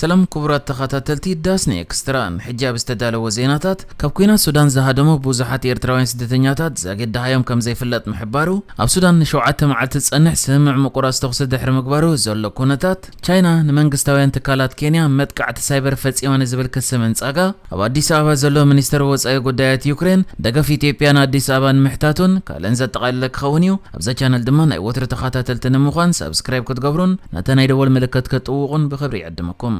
ሰላም ክቡራት ተኸታተልቲ ዳስኒ ኤክስትራ፣ ንሕጂ ኣብ ዝተዳለወ ዜናታት፣ ካብ ኲናት ሱዳን ዝሃደሙ ብዙሓት ኤርትራውያን ስደተኛታት ዛጊድ ደሃዮም ከም ዘይፍለጥ ምሕባሩ፣ ኣብ ሱዳን ንሸውዓተ መዓልቲ ዝጸንሕ ስምምዕ ምቁራጽ ተኹሲ ድሕሪ ምግባሩ ዘሎ ኩነታት፣ ቻይና ንመንግስታውያን ትካላት ኬንያ መጥቃዕቲ ሳይበር ፈጺማ ንዝብል ክሲ ምንጻጋ፣ ኣብ ኣዲስ ኣበባ ዘሎ ሚኒስተር ወጻኢ ጉዳያት ዩክሬን ደገፍ ኢትዮጵያ ንኣዲስ ኣበባ ንምሕታቱን ካልእን ዘጠቓለለ ክኸውን እዩ። ኣብዛ ቻነል ድማ ናይ ወትሪ ተኸታተልቲ ንምዃን ሳብስክራይብ ክትገብሩን ነታ ናይ ደወል ምልክት ክትጥውቑን ብኽብሪ ይዕድመኩም።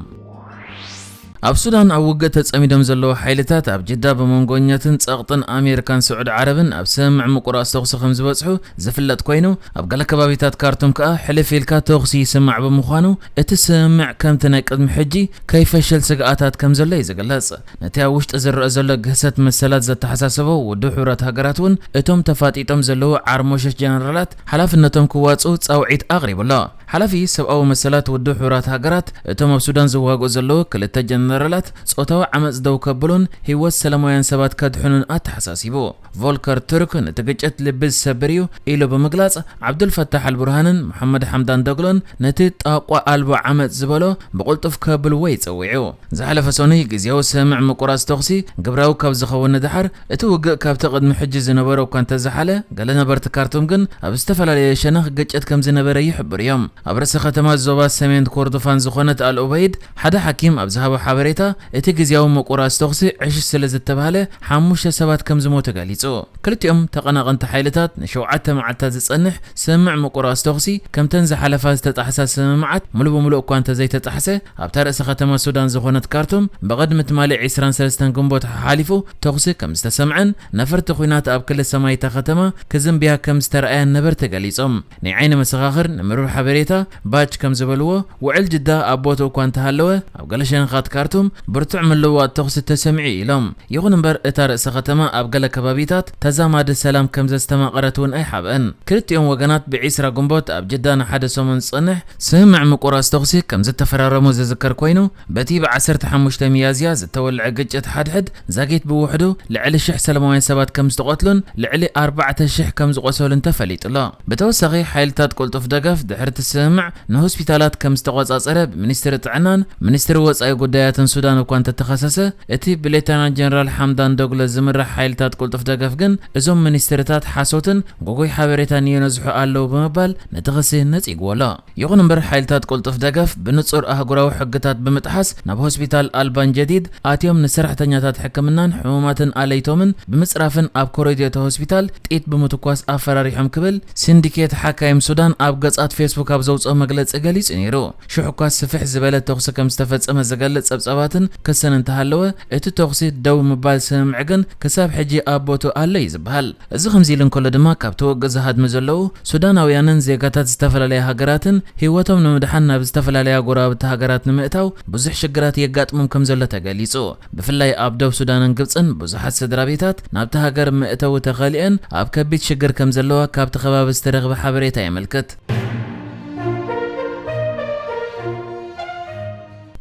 ኣብ ሱዳን ኣብ ውግእ ተጸሚዶም ዘለዉ ሓይልታት ኣብ ጅዳ ብመንጎኛትን ጸቕጥን ኣሜሪካን ስዑድ ዓረብን ኣብ ስምምዕ ምቁራጽ ተኹሲ ከም ዝበጽሑ ዝፍለጥ ኮይኑ፣ ኣብ ገለ ከባቢታት ካርቱም ከኣ ሕልፍ ኢልካ ተኹሲ ይስማዕ ብምዃኑ፣ እቲ ስምምዕ ከምቲ ናይ ቅድሚ ሕጂ ከይፈሽል ስግኣታት ከም ዘሎ እዩ ዝግለጽ። ነቲ ኣብ ውሽጢ ዝረአ ዘሎ ግህሰት መሰላት ዘተሓሳሰቦ ውድብ ሕቡራት ሃገራት እውን እቶም ተፋጢጦም ዘለዉ ዓርሞሸሽ ጀነራላት ሓላፍነቶም ክዋጽኡ ጻውዒት ኣቕሪቡ ኣሎ። ሓላፊ ሰብኣዊ መሰላት ውድብ ሕቡራት ሃገራት፣ እቶም ኣብ ሱዳን ዝዋግኡ ዘለዉ ክልተ ጀነራላት ጾታዊ ዓመጽ ደው ከብሉን ህይወት ሰላማውያን ሰባት ከድሕኑን ኣተሓሳሲቡ። ቮልከር ቱርክ ነቲ ግጭት ልቢ ዝሰብር እዩ ኢሉ ብምግላጽ፣ ዓብዱልፈታሕ ኣልቡርሃንን መሓመድ ሓምዳን ደግሎን ነቲ ጣቋ ኣልቦ ዓመጽ ዝበሎ ብቕልጡፍ ከብልዎ ይጸዊዑ። ዝሓለፈ ሰኑይ ግዜያዊ ስምምዕ ምቁራጽ ተኹሲ ግብራዊ ካብ ዝኸውን ንደሓር፣ እቲ ውግእ ካብቲ ቅድሚ ሕጂ ዝነበረ እኳ እንተዘሓለ፣ ገለ ነበርቲ ካርቱም ግን ኣብ ዝተፈላለየ ሸነኽ ግጭት ከም ዝነበረ ይሕብሩ እዮም። ኣብ ርእሲ ከተማ ዞባ ሰሜን ኮርዶፋን ዝኾነት ኣል ኡበይድ፣ ሓደ ሓኪም ኣብ ዝሃቦ ሓበሬታ፣ እቲ ግዜያዊ ምቁራጽ ተኹሲ ዕሽሽ ስለ ዝተባህለ፣ ሓሙሽተ ሰባት ከም ዝሞቱ ገሊጹ። ክልቲኦም ተቐናቐንቲ ሓይልታት ንሸውዓተ መዓልታት ዝጸንሕ ስምምዕ ምቁራጽ ተኹሲ፣ ከምተን ዝሓለፋ ዝተጣሕሳ ስምምዓት ሙሉ ብሙሉ እኳ እንተዘይተጣሕሰ፣ ኣብታ ርእሰ ከተማ ሱዳን ዝኾነት ካርቱም፣ ብቕድሚ ትማሊ ዕስራን ሰለስተን ግንቦት ሓሓሊፉ ተኹሲ ከም ዝተሰምዐን፣ ነፈርቲ ኲናት ኣብ ክሊ ሰማይ እታ ከተማ ክዝንብያ ከም ዝተረኣያን ነበርቲ ገሊጾም። ናይ ዓይኒ መሰኻኽር ንመርበብ ሓበሬታ ባች ከም ዝበልዎ፣ ውዕል ጅዳ ኣብ ቦትኡ እኳ እንተሃለወ፣ ኣብ ገለ ሸነኻት ካርቱም ብርቱዕ ምልውዋጥ ተኹሲ ተሰሚዑ ኢሎም። ይኹን እምበር፣ እታ ርእሰ ከተማ ኣብ ገለ ከባቢታት ተዛማዲ ሰላም ከም ዘስተማቐረት እውን ኣይሓብአን። ክልቲኦም ወገናት ብዒስራ ግንቦት ኣብ ጅዳ ንሓደ ሰሙን ዝጸንሕ ስምምዕ ምቁራጽ ተኹሲ ከም ዝተፈራረሙ ዝዝከር ኮይኑ፣ በቲ ብዓሰርተ ሓሙሽተ ሚያዝያ ዝተወልዐ ግጭት ሓድሕድ ዛጊት ብውሕዱ ልዕሊ ሽሕ ሰላማውያን ሰባት ከም ዝተቐትሉን ልዕሊ ኣርባዕተ ሽሕ ከም ዝቖሰሉን ተፈሊጡ ኣሎ። ብተወሳኺ፣ ሓይልታት ቅልጡፍ ደገፍ ድሕሪ እቲ ስምምዕ ንሆስፒታላት ከም ዝተቖጻጸረ ብሚኒስትሪ ጥዕናን ሚኒስትሪ ወጻኢ ጉዳያትን ሱዳን እኳ እንተተኸሰሰ፣ እቲ ብሌተናንት ጀነራል ሓምዳን ደጉሎ ዝምራሕ ሓይልታት ቅልጡፍ ደገፍ ግን እዞም ሚኒስትርታት ሓሶትን ግጉይ ሓበሬታን የነዝሑ ኣለዉ ብምባል ነቲ ክሲ ነጺግዎ ኣሎ። ይኹን እምበር፣ ሓይልታት ቅልጡፍ ደገፍ ብንጹር ኣህጉራዊ ሕግታት ብምጥሓስ ናብ ሆስፒታል ኣልባን ጀዲድ ኣትዮም ንሰራሕተኛታት ሕክምናን ሕሙማትን ኣለይቶምን ብምጽራፍን ኣብ ኮሪዶ እቲ ሆስፒታል ጥይት ብምትኳስ ኣፈራሪሖም ክብል ሲንዲኬት ሓካይም ሱዳን ኣብ ገጻት ፌስቡክ ኣብ ዘውጽኦ መግለጺ ገሊጹ ነይሩ። ሽሕ እኳ ስፍሕ ዝበለ ተኹሲ ከም ዝተፈጸመ ዝገልጽ ጸብጻባትን ክስን እንተሃለወ፣ እቲ ተኹሲ ደው ምባል ስምምዕ ግን ክሳብ ሕጂ ኣብ ቦትኡ ኣሎ እዩ ዝበሃል። እዚ ከምዚ ኢሉ እንከሎ ድማ፣ ካብቲ ውግእ ዝሃድሙ ዘለዉ ሱዳናውያንን ዜጋታት ዝተፈላለያ ሃገራትን ህይወቶም ንምድሓን ናብ ዝተፈላለያ ጎረባብቲ ሃገራት ንምእታው ብዙሕ ሽግራት የጋጥሞም ከም ዘሎ ተገሊጹ። ብፍላይ ኣብ ደቡብ ሱዳንን ግብጽን ብዙሓት ስድራ ቤታት ናብቲ ሃገር መእተዊ ተኸሊአን ኣብ ከቢድ ሽግር ከም ዘለዋ ካብቲ ከባቢ ዝተረኽበ ሓበሬታ የመልክት።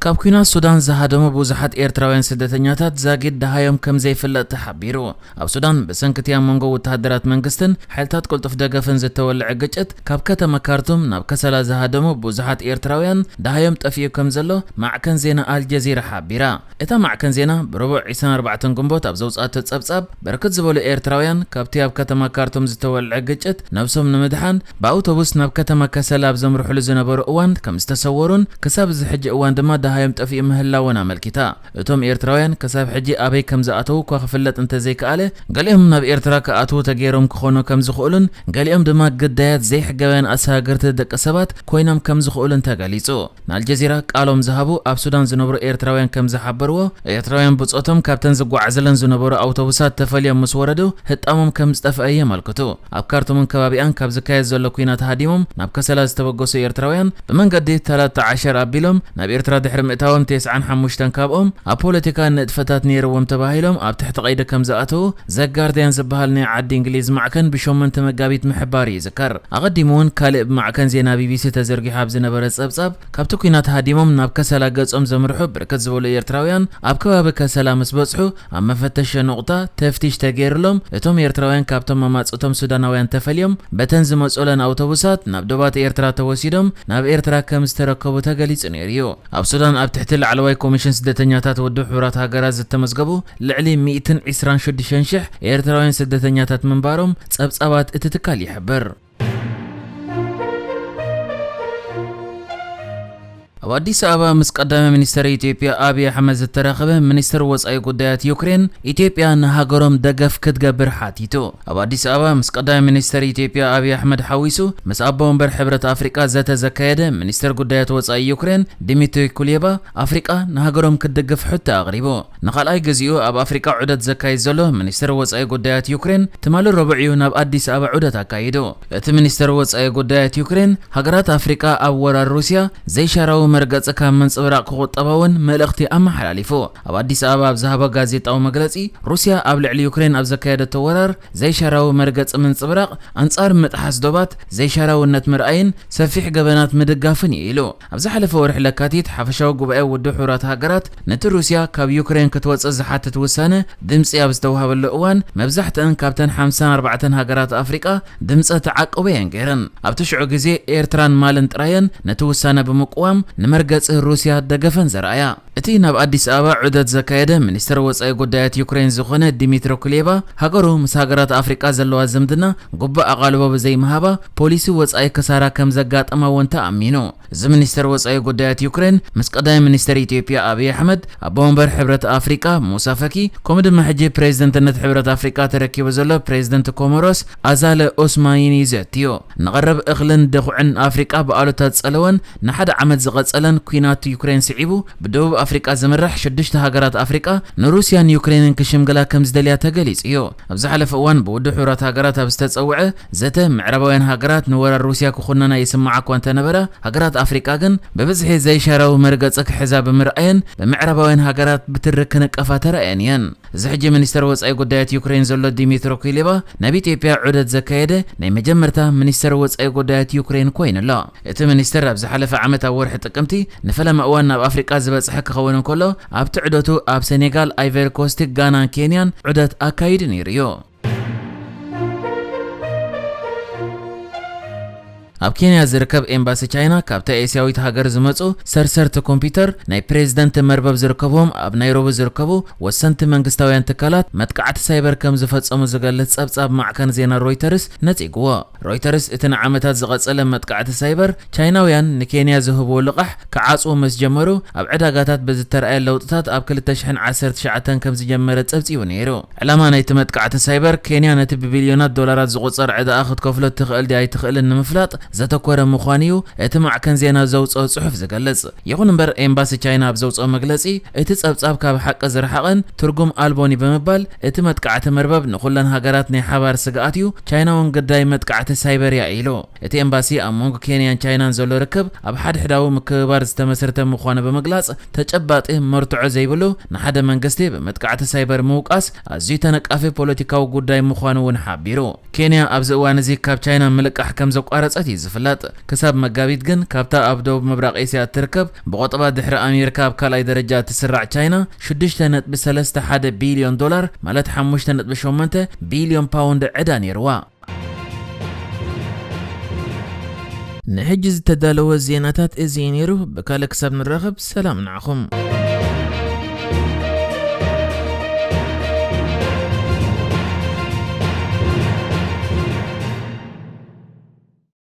ካብ ኲናት ሱዳን ዝሃደሙ ብዙሓት ኤርትራውያን ስደተኛታት ዛጊድ ደሃዮም ከም ዘይፍለጥ ተሓቢሩ። ኣብ ሱዳን ብሰንኪ እቲ ኣብ መንጎ ወተሃደራት መንግስትን ሓይልታት ቅልጡፍ ደገፍን ዝተወልዐ ግጭት ካብ ከተማ ካርቱም ናብ ከሰላ ዝሃደሙ ብዙሓት ኤርትራውያን ደሃዮም ጠፊኡ ከም ዘሎ ማዕከን ዜና ኣልጀዚራ ሓቢራ። እታ ማዕከን ዜና ብረቡዕ ዕስራን ኣርባዕተን ግንቦት ኣብ ዘውጽኣቶ ጸብጻብ፣ ብርክት ዝበሉ ኤርትራውያን ካብቲ ኣብ ከተማ ካርቱም ዝተወልዐ ግጭት ነብሶም ንምድሓን ብኣውቶቡስ ናብ ከተማ ከሰላ ኣብ ዘምርሕሉ ዝነበሩ እዋን ከም ዝተሰወሩን ክሳብ እዚ ሕጂ እዋን ድማ ደሃዮም ጠፊኡ ምህላውን ኣመልኪታ። እቶም ኤርትራውያን ክሳብ ሕጂ ኣበይ ከም ዝኣተዉ እኳ ክፍለጥ እንተዘይከኣለ፣ ገሊኦም ናብ ኤርትራ ክኣትዉ ተገይሮም ክኾኑ ከም ዝኽእሉን ገሊኦም ድማ ግዳያት ዘይሕጋውያን ኣሰጋገርቲ ደቂ ሰባት ኮይኖም ከም ዝኽእሉን ተገሊጹ። ንኣልጀዚራ ቃሎም ዝሃቡ ኣብ ሱዳን ዝነብሩ ኤርትራውያን ከም ዝሓበርዎ፣ ኤርትራውያን ብጾቶም ካብተን ዝጓዓዘለን ዝነበሩ ኣውቶቡሳት ተፈልዮም ምስ ወረዱ፣ ህጣሞም ከም ዝጠፍአ የመልክቱ። ኣብ ካርቱምን ከባቢኣን ካብ ዝካየድ ዘሎ ኲናት ሃዲሞም ናብ ከሰላ ዝተበገሱ ኤርትራውያን፣ ብመንገዲ ተላታ ዓሸር ኣቢሎም ናብ ኤርትራ ድሕሪ ምእታዎም፣ ተስዓን ሓሙሽተን ካብኦም ኣብ ፖለቲካ ንጥፈታት ነይርዎም ተባሂሎም ኣብ ትሕቲ ቀይዲ ከም ዝኣተዉ፣ ዘጋርድያን ዝበሃል ናይ ዓዲ እንግሊዝ ማዕከን ብሸሞንተ መጋቢት ምሕባሩ ይዝከር። ኣቐዲሙ እውን ካልእ ብማዕከን ዜና ቢቢሲ ተዘርጊሑ ኣብ ዝነበረ ጸብጻብ፣ ካብቲ ኲናት ሃዲሞም ናብ ከሰላ ገጾም ዘምርሑ ብርክት ዝበሉ ኤርትራውያን ኣብ ከባቢ ከሰላ ምስ በጽሑ፣ ኣብ መፈተሺ ኑቕጣ ተፍቲሽ ተገይርሎም፣ እቶም ኤርትራውያን ካብቶም ኣማጽእቶም ሱዳናውያን ተፈልዮም፣ በተን ዝመጹለን ኣውቶቡሳት ናብ ዶባት ኤርትራ ተወሲዶም ናብ ኤርትራ ከም ዝተረከቡ ተገሊጹ ነይሩ እዩ። ኣብ ሱዳን ኣብ ትሕቲ ላዕለዋይ ኮሚሽን ስደተኛታት ውድብ ሕቡራት ሃገራት ዝተመዝገቡ ልዕሊ ሚእትን ዕስራን ሽዱሽተን ሽሕ ኤርትራውያን ስደተኛታት ምንባሮም ጸብጻባት እቲ ትካል ይሕብር። ኣብ ኣዲስ ኣበባ ምስ ቀዳማይ ሚኒስተር ኢትዮጵያ ኣብይ ኣሕመድ ዝተራኸበ ሚኒስተር ወጻኢ ጉዳያት ዩክሬን፣ ኢትዮጵያ ንሃገሮም ደገፍ ክትገብር ሓቲቱ። ኣብ ኣዲስ ኣበባ ምስ ቀዳማይ ሚኒስተር ኢትዮጵያ ኣብይ ኣሕመድ ሓዊሱ ምስ ኣቦ ወንበር ሕብረት ኣፍሪቃ ዘተ ዘካየደ ሚኒስተር ጉዳያት ወጻኢ ዩክሬን ዲሚትሪ ኩሌባ፣ ኣፍሪቃ ንሃገሮም ክትድግፍ ሕቶ ኣቕሪቡ። ንኻልኣይ ግዜኡ ኣብ ኣፍሪቃ ዑደት ዘካይድ ዘሎ ሚኒስተር ወጻኢ ጉዳያት ዩክሬን፣ ትማሊ ረቡዕ እዩ ናብ ኣዲስ ኣበባ ዑደት ኣካይዱ። እቲ ሚኒስተር ወጻኢ ጉዳያት ዩክሬን፣ ሃገራት ኣፍሪቃ ኣብ ወራር ሩስያ ዘይሻራዊ መርገጺ ካብ ምንጽብራቕ ክቑጠባ እውን መልእኽቲ ኣመሓላሊፉ። ኣብ ኣዲስ ኣበባ ኣብ ዝሃቦ ጋዜጣዊ መግለጺ፣ ሩስያ ኣብ ልዕሊ ዩክሬን ኣብ ዘካየደቶ ወራር ዘይሻራዊ መርገጺ ምንጽብራቕ፣ ኣንጻር ምጥሓስ ዶባት፣ ዘይሻራውነት ምርኣይን ሰፊሕ ገበናት ምድጋፍን እዩ ኢሉ። ኣብ ዝሓለፈ ወርሒ ለካቲት፣ ሓፈሻዊ ጉባኤ ውድብ ሕቡራት ሃገራት ነቲ ሩስያ ካብ ዩክሬን ክትወጽእ ዝሓትት ውሳነ ድምጺ ኣብ ዝተዋህበሉ እዋን፣ መብዛሕትአን ካብተን ሓምሳን ኣርባዕተን ሃገራት ኣፍሪቃ ድምጸ ተዓቅቦ እየን ገይረን። ኣብቲ ሽዑ ግዜ ኤርትራን ማልን ጥራየን ነቲ ውሳነ ብምቅዋም ንመርገጺ ሩስያ ደገፈን ዘርኣያ። እቲ ናብ ኣዲስ ኣበባ ዑደት ዘካየደ ሚኒስተር ወጻኢ ጉዳያት ዩክሬን ዝኾነ ዲሚትሮ ኩሌባ፣ ሃገሩ ምስ ሃገራት ኣፍሪቃ ዘለዋ ዝምድና ግቡእ ኣቓልቦ ብዘይምሃባ ፖሊሲ ወጻኢ ክሳራ ከም ዘጋጠማ እውን ተኣሚኑ። እዚ ሚኒስተር ወጻኢ ጉዳያት ዩክሬን ምስ ቀዳማይ ሚኒስተር ኢትዮጵያ ኣብይ ኣሕመድ፣ ኣቦ ወንበር ሕብረት ኣፍሪቃ ሙሳ ፈኪ፣ ከምኡ ድማ ሕጂ ፕሬዝደንትነት ሕብረት ኣፍሪቃ ተረኪቡ ዘሎ ፕሬዝደንት ኮሞሮስ ኣዛለ ኦስማኒኒ ዘትዮ። ንቐረብ እኽልን ድኹዕን ኣፍሪቃ ብኣሉታ ዝጸለወን ንሓደ ዓመት ዝቐጸለን ኲናት ዩክሬን ስዒቡ፣ ብደቡብ ኣፍሪቃ ዝምራሕ ሽዱሽተ ሃገራት ኣፍሪቃ ንሩስያን ዩክሬንን ክሽምግላ ከም ዝደልያ ተገሊጹ እዩ። ኣብ ዝሓለፈ እዋን ብውድብ ሕቡራት ሃገራት ኣብ ዝተጸውዐ ዘተ፣ ምዕራባውያን ሃገራት ንወራር ሩስያ ክኹነና ይስምዓ እኳ እንተነበረ፣ ሃገራት ኣፍሪቃ ግን ብብዝሒ ዘይሻራዊ መርገጺ ክሕዛ ብምርኣየን፣ ብምዕራባውያን ሃገራት ብትሪ ክነቀፋ ተራእየን እየን። እዚ ሕጂ ሚኒስተር ወጻኢ ጉዳያት ዩክሬን ዘሎ ዲሚትሮ ኩሌባ፣ ናብ ኢትዮጵያ ዑደት ዘካየደ ናይ መጀመርታ ሚኒስተር ወጻኢ ጉዳያት ዩክሬን ኮይኑ ኣሎ። እቲ ሚኒስተር ኣብ ዝሓለፈ ዓመት ኣብ ወርሒ ጥቅምቲ ንፈለማ እዋን ናብ ኣፍሪቃ ዝበጽሐ ክኸውን እንከሎ፣ ኣብቲ ዑደቱ ኣብ ሴኔጋል፣ ኣይቨሪ ኮስት፣ ጋናን ኬንያን ዑደት ኣካይዱ ነይሩ እዩ። ኣብ ኬንያ ዝርከብ ኤምባሲ ቻይና፣ ካብታ ኤስያዊት ሃገር ዝመጹ ሰርሰርቲ ኮምፒውተር፣ ናይ ፕሬዝደንት መርበብ ዝርከብዎም ኣብ ናይሮቢ ዝርከቡ ወሰንቲ መንግስታውያን ትካላት መጥቃዕቲ ሳይበር ከም ዝፈጸሙ ዝገልጽ ጸብጻብ ማዕከን ዜና ሮይተርስ ነጺግዎ። ሮይተርስ እቲ ንዓመታት ዝቐጸለ መጥቃዕቲ ሳይበር፣ ቻይናውያን ንኬንያ ዝህብዎ ልቓሕ ክዓጽዉ ምስ ጀመሩ፣ ኣብ ዕዳጋታት ብዝተራእየ ለውጥታት ኣብ ክልተ ሽሕን ዓሰርተ ትሽዓተን ከም ዝጀመረ ጸብጺቡ ነይሩ። ዕላማ ናይቲ መጥቃዕቲ ሳይበር፣ ኬንያ ነቲ ብቢልዮናት ዶላራት ዝቑጸር ዕዳኣ ክትከፍሎ ትኽእል ድያ ኣይትኽእልን ንምፍላጥ ዘተኮረ ምዃኑ እዩ እቲ ማዕከን ዜና ዘውጽኦ ጽሑፍ ዝገልጽ። ይኹን እምበር፣ ኤምባሲ ቻይና ኣብ ዘውጽኦ መግለጺ፣ እቲ ጸብጻብ ካብ ሓቂ ዝረሓቐን ትርጉም ኣልቦን እዩ ብምባል፣ እቲ መጥቃዕቲ መርበብ ንኹለን ሃገራት ናይ ሓባር ስግኣት እዩ፣ ቻይና እውን ግዳይ መጥቃዕቲ ሳይበር እያ ኢሉ። እቲ ኤምባሲ ኣብ መንጎ ኬንያን ቻይናን ዘሎ ርክብ ኣብ ሓድሕዳዊ ምክብባር ዝተመስረተ ምዃኑ ብምግላጽ፣ ተጨባጢ መርትዖ ዘይብሉ ንሓደ መንግስቲ ብመጥቃዕቲ ሳይበር ምውቃስ ኣዝዩ ተነቃፊ ፖለቲካዊ ጉዳይ ምዃኑ እውን ሓቢሩ። ኬንያ ኣብዚ እዋን እዚ ካብ ቻይና ምልቃሕ ከም ዘቋረጸት እዩ ዝፍለጥ። ክሳብ መጋቢት ግን ካብታ ኣብ ደቡብ ምብራቕ ኤስያ እትርከብ ብቆጠባ ድሕሪ ኣሜሪካ ኣብ ካልኣይ ደረጃ እትስራዕ ቻይና ሽዱሽተ ነጥቢ ሰለስተ ሓደ ቢልዮን ዶላር፣ ማለት ሓሙሽተ ነጥቢ ሸሞንተ ቢልዮን ፓውንድ ዕዳ ነይርዋ። ንሕጂ ዝተዳለወ ዜናታት እዚ እዩ ነይሩ። ብካልእ ክሳብ ንራኸብ ሰላም ንዓኹም።